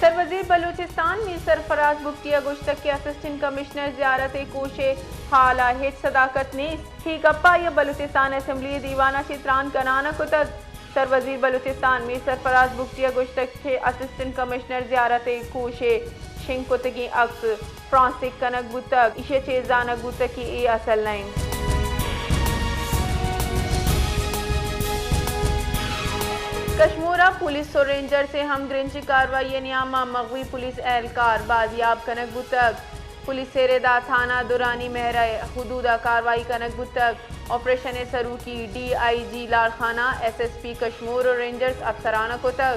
سروزیر بلوچستان میر سرفراز بگٹی ء گوشتگ کہ اسسٹنٹ کمشنر زیارت ء کوش ء حال ء ہچ صداقت نیست۔ اے گپ ء آئی ء بلوچستان اسمبلی ء دیوان ء چہ تران کنان ء کتگ۔ سروزیر بلوچستان میر سرفراز بگٹی ء گوشتگ کہ اسسٹنٹ کمشنر زیارت ء کوش ء شنگ کتگیں عکس فرانسک کنگ بوتگ، ایشی ء چہ زانگ بوتگ کہ اے اصل نہ انت۔ کشمور ء پولیس و رینجرز ء ہمگرنچی کاروائی ء نیام ء مغوی پولیس اہلکار بازیاب کنگ بوتگ۔ پولیس ء ردا تھانہ درانی مہر ء حدود ء کاروائی کنگ بوتگ۔ آپریشن ء سروکی ڈی آئی جی لال خانہ، ایس ایس پی کشمور و رینجرز افسران ء کتگ۔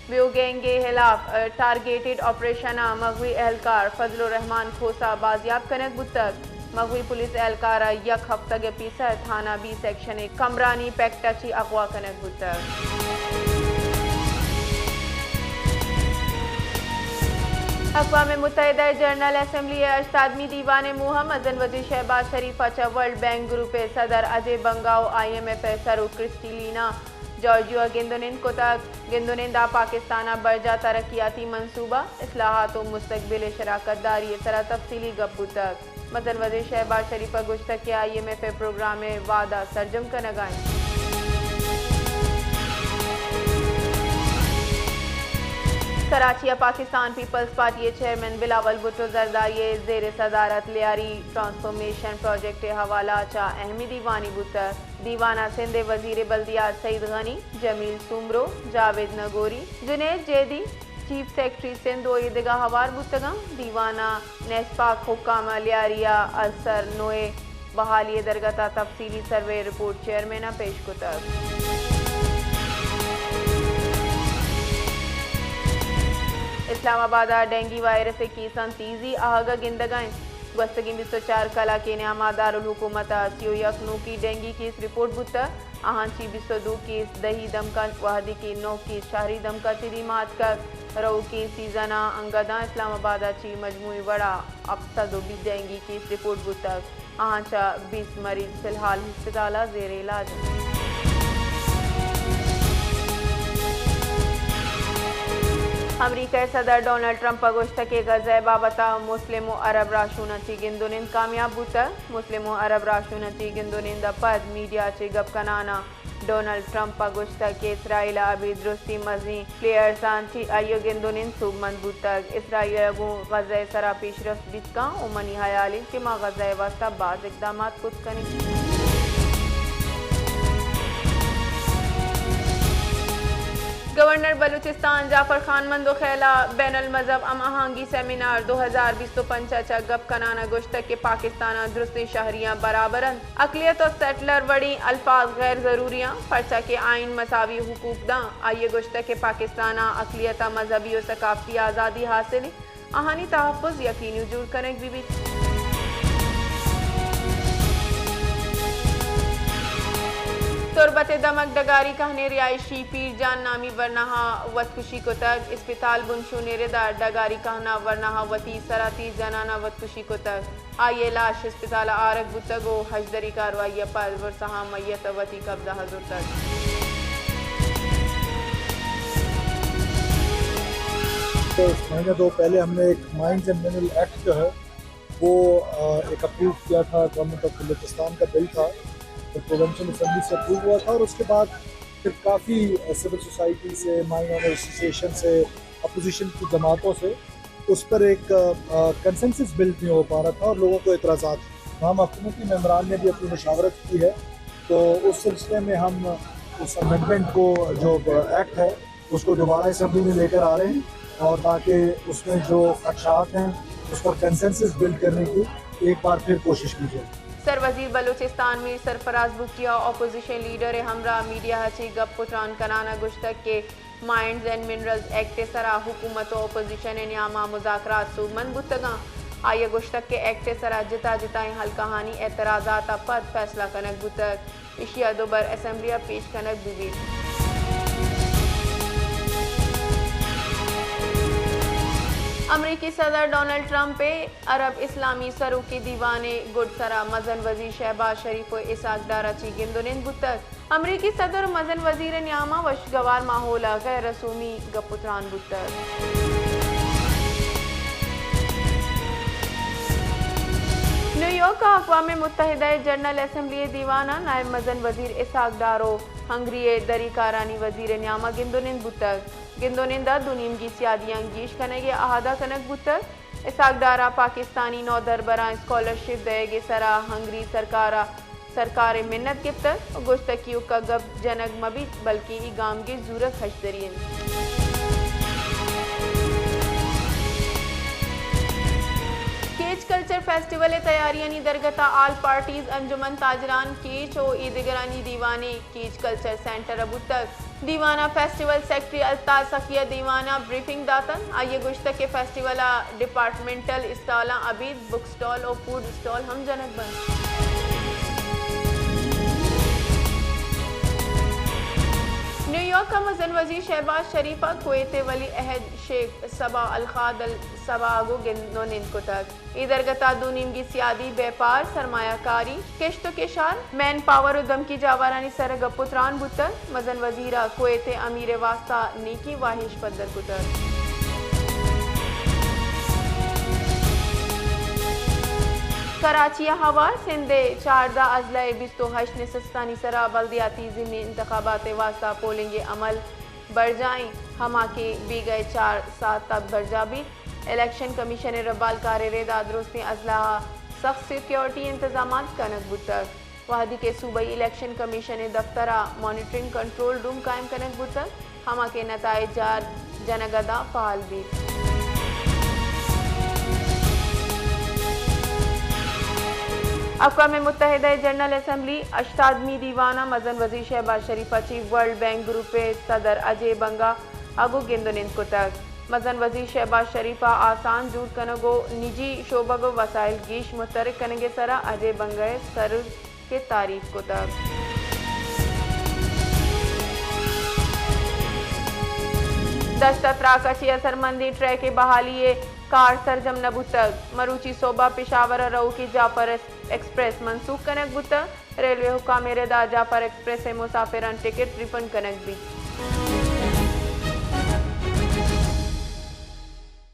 بیو گینگ ء ہلاف ٹارگیٹڈ آپریشن ء مغوی اہلکار فضل الرحمان کھوسہ بازیاب کنگ بوتگ۔ مغوی پولیس اہلکار ء یک ہفتگ ء پیسر تھانہ بی سیکشن ء کمرانی پیکٹ ء چہ اغوا کنگ بوتگ۔ اقوام متحدہ ء جنرل اسمبلی ء ہشتادمی دیوان ء موہ ء مزن وزیر شہباز شریف ء چہ ورلڈ بینک گروپ ء صدر اجے بنگا و آئی ایم ایف ء سروک کرسٹیلینا جارجیو ء گند ء نند کتگ۔ گند ء نند ء پاکستان ء برجاہ ترقیاتی منصوبہ، اصلاحات و مستقبل ء شراکت داری ء سرا تفصیلی گپ بوتگ۔ مزن وزیر شہباز شریف ء گوشتگ کہ آئی ایم ایف ء پروگرام ء وعدہ سرجم کنگ ء انت۔ کراچی ء پاکستان پیپلز پارٹی ء چیئرمین بلاول بھٹو زرداری ء زیر صدارت لیاری ٹرانسفارمیشن پروجیکٹ ء حوالہ ء چہ اہمی دیوانے بوتگ۔ دیوان ء سندھ ء وزیر بلدیات سعید غنی، جمیل سومرو، جاوید نگوری، جنید جیدی، چیف سیکرٹری سندھ و ایدگہ ہوار بوتگاں۔ دیوان ء نیسپاک حکام ء لیاری ء السر نوئے بحالی ء درگت ء تفصیلی سروے رپورٹ چیئرمین ء پیش کتگ۔ اسلام آباد ء ڈینگی وائرس ء کیساں تیزی آہگ ء گندگ ء انت۔ گوستگیں بیست و چار کلاکیں نیام ء دارالحکومت ء سی و یک نوکی ڈینگی کیس رپورٹ بوتگ۔ آہاں چہ بیست و دو کیس دہی دمگ ء انت، وہدے کہ نو کیس شہری دمگ ء چہ دیما اتکگ۔ روکیں سیزن ء انگت ء اسلام آباد ء چہ مجموعی وڑ ء ہپت سد و بیست ڈینگی کیس رپورٹ بوتگ۔ آہاں چہ بیست مریض فی الحال ہسپتال ء زیر علاج انت۔ امریکہ ء صدر ڈونلڈ ٹرمپ ء گوشتگ کہ غزہ ء بابت ء مسلم و عرب راہشون ء چہ گند و نند کامیاب بوتگ۔ مسلم و عرب راہشون ء چہ گند و نند ء پد میڈیا ء چہ گپ کنان ء ڈونلڈ ٹرمپ ء گوشتگ کہ اسرائیل ء ابید درستیں مزنیں پلیئرزاں چہ آئی ء گند و نند سوبمند بوتگ۔ اسرائیل ء گوں غزہ ء سرا پیشرفت بیت کن و منی ہیال انت کہ ما غزہ ء واستہ باز اقدامات کت کنیں۔ گورنر بلوچستان جعفر خان مندوخیل ء بین المذہب ہم آہانگی سیمینار دو ہزار بیست و پنچ ء چہ گپ کنان ء گوشتگ کہ پاکستان ء درستیں شہریاں برابر انت۔ اقلیت و سیٹلر وڑیں الفاظ غیر ضروری آں، پرچا کہ آئین مساوی حقوق داں۔ آئی ء گوشتگ کہ پاکستان ء اقلیت ء مذہبی و ثقافتی آزادی حاصل انت، آہانی تحفظ یقینی جوڑ کنگ بہ بیت۔ تربت ء دمگ ڈگاری کہنیں رہائشی پیر جان نامی ورناہا وتکشی کتگ۔ اسپتال بنشون ء ردا ڈگاری کہنا ورناہا وتی سرا تیر جنانا وتکشی کتگ۔ آئی ء لاش اسپتال ء آرگ بوتگ و ہژدری کاروائی ء پد ورساہاں میت ء وتی قبضہ ء زرتگ۔ تو مہینہ دو پہلے ہم نے ایک مائنز اینڈ منرل ایکٹ جو ہے، وہ، آ، ایک اپروو کیا تھا، گورنمنٹ آف بلوچستان کا بل تھا، تو پروونشل اسمبلی سے اپروو ہوا تھا اور اس کے بعد پھر کافی، آ، سول سوسائٹی سے، مائن اونر ایسوسی ایشن سے، اپوزیشن کی جماعتوں سے اس پر ایک، آ، کنسنسس بلڈ نہیں ہو پا رہا تھا اور لوگوں کو اعتراضات۔ وہاں حکومتی ممبران نے بھی اپنی مشاورت کی ہے، تو اس سلسلے میں ہم اس امینڈمنٹ کو، جو ایکٹ ہے، اس کو دوبارہ اسمبلی میں لے کر آ رہے ہیں اور تاکہ اس میں جو خدشات ہیں، اس پر کنسنسس بلڈ کرنے کی ایک بار پھر کوشش کی جائے۔ سر وزیر بلوچستان میر سرفراز بگٹی ء اپوزیشن لیڈر ء ہمراہ میڈیا ء چہ گپ و تران کنان ء گوشتگ کہ مائنز اینڈ منرلز ایکٹ ء سرا حکومت و اپوزیشن ء نیاما مذاکرات سوبمند بوتگاں۔ آئی ء گوشتگ کہ ایکٹ ء سرا جتا جتائیں حلقہانی اعتراضات ء پد فیصلہ کنگ بوتگ، ایشی ء دوبر اسمبلی ء پیش کنگ بہ بیت۔ امریکی صدر ڈونلڈ ٹرمپ ء عرب اسلامی سروکی دیوان ء گڈ سرا مزن وزیر شہباز شریف و اسحاق ڈار ء چہ گند و نند بوتگ۔ امریکی صدر و مزن وزیر ء نیاما وشگوار ماحول ء غیر رسومی گپ و تران بوتگ۔ نیویارک ءَ اقوام متحدہ ءِ جنرل اسمبلی ءِ دیوان ءَ نائب مزن وزیر اسحاق ڈار ءُ ہنگری ءِ دری کارانی وزیر ءِ نیام ءَ گند ءُ نند بوتگ۔ گند ءُ نند ءَ دو نیمگی سیادیاں گیش کنگ ءِ اہد ءَ کنگ بوتگ۔ اسحاق ڈار ءَ پاکستانی نودربراں اسکالرشپ دئیگ ءِ سرا ہنگری سرکار ءَ سرکار ءِ منت گپتگ ءُ گوشتگ کہ ایوک ءَ گپ جنگ مہ بیت، بلکیں اے گامگیج زورگ ہژدری انت۔ کیچ کلچر فیسٹیول ءِ تیاریانی درگت ءَ آل پارٹیز، انجمن تاجران کیچ ءُ ایدگرانی دیوانے کیچ کلچر سینٹر ءَ بوتگ۔ دیوان ءَ فیسٹیول سیکرٹری الطاف سخی ءَ دیوان ءَ بریفنگ داتگ۔ آئی ءَ گوشتگ کہ فیسٹیول ءَ ڈیپارٹمنٹل اسٹالاں ابید بک اسٹال ءُ فوڈ اسٹال ہم جنگ بنت۔ نیویارک ءَ مزن وزیر شہباز شریف ءَ کویت ءِ ولی عہد شیخ صباح الخاد الصباح ءَ گوں گند ءُ نند کتگ۔ اے درگت ءَ دو نیمگی سیادی، بیپار، سرمایہ کاری، کشت ءُ کشار، مین پاور ءُ دمگی جاورانی سر ءَ گپ ءُ تران بوتگ۔ مزن وزیر ءَ کویت ءِ امیر ءِ واستہ نیکی واہش پدر کتگ۔ کراچی ءَ ہوار سندھ ءِ چاردہ اضلاع ءِ بیست ءُ ہشت نشستانی سر ءَ بلدیاتی ضمنی انتخابات ءِ واستہ پولنگ ءِ عمل برجاہ ایں، ہما کہ بیگہ ءَ چار ساعت تک برجاہ بیت۔ الیکشن کمیشن ءِ ربالکار ءِ رد ءَ درستیں اضلاع ءَ سخت سیکورٹی انتظامات کنگ بوتگ، وہدی کہ صوبائی الیکشن کمیشن ءِ دفتر ءَ مانیٹرنگ کنٹرول روم قائم کنگ بوتگ، ہما کہ نتائج جار جنگ ءَ داں فعال بیت۔ اقوام متحدہ ءِ جنرل اسمبلی ءِ ہشتادمی دیوان ءَ مزن وزیر شہباز شریف ءَ چہ ورلڈ بینک گروپ ءِ صدر اجے بنگا ءَ گوں گند ءُ نند کتگ۔ مزن وزیر شہباز شریف ءَ آسان جوڑ کنگ ءُ نجی شعبگ ءُ وسائل گیش متحرک کنگ ءِ سر ءَ اجے بنگا ءِ سروک ءِ تعریف کتگ۔ دشت ءَ تراک ءَ چہ اثرمندیں ٹریک ءِ بحالی ءِ کار سرجم نہ بوتگ۔ مروچی سہب ءَ پشاور ءَ رؤکیں جعفر ایکسپریس منسوخ کنگ بوتگ۔ ریلوے حکام ءِ رد ءَ جعفر ایکسپریس ءِ مسافراں ٹکٹ ریفنڈ کنگ بیت۔